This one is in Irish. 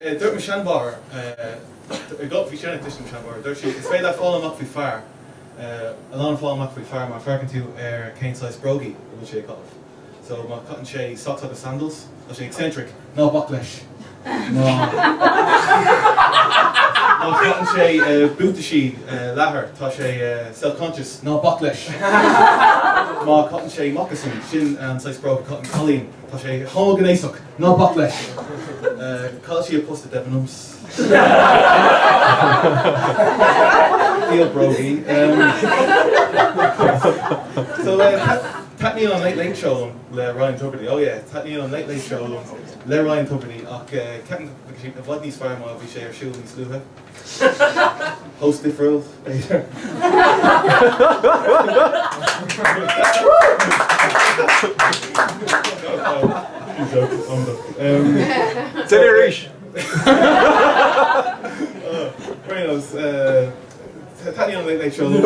Dúirt mo sheanmháthair, bhí sé an-tuisceanach mo sheanmháthair, dúirt sí, is féidir leat fáil amach faoi fear, a lán fáil amach faoi fear má féachann tú ar cén saghas brógaí a bhfuil sé ag caitheamh. So má caitheann sé socks agus sandals, tá sé eccentric, ná bac leis. Má má chaitheann sé buataisí leathair, tá sé self-conscious, ná bac leis. Má chaitheann sé moccasin, sin an saghas bróg a chaitheann cailín, tá sé homaighnéasach. Ná bac leis. Chaill sí a post i Debenhams. Díol brógaí. So taitníonn an Late Late Show liom le Ryan Tubridy. Oh yeah, taitníonn an Late Late Show liom le Ryan Tubridy ach ceapaim go mbeadh sé i bhfad níos fearr má bhí sé ar siúl níos luaithe. Host difriúil, b'fhéidir. Déan arís! Ar aon nós, taitníonn an Late Late Show liom.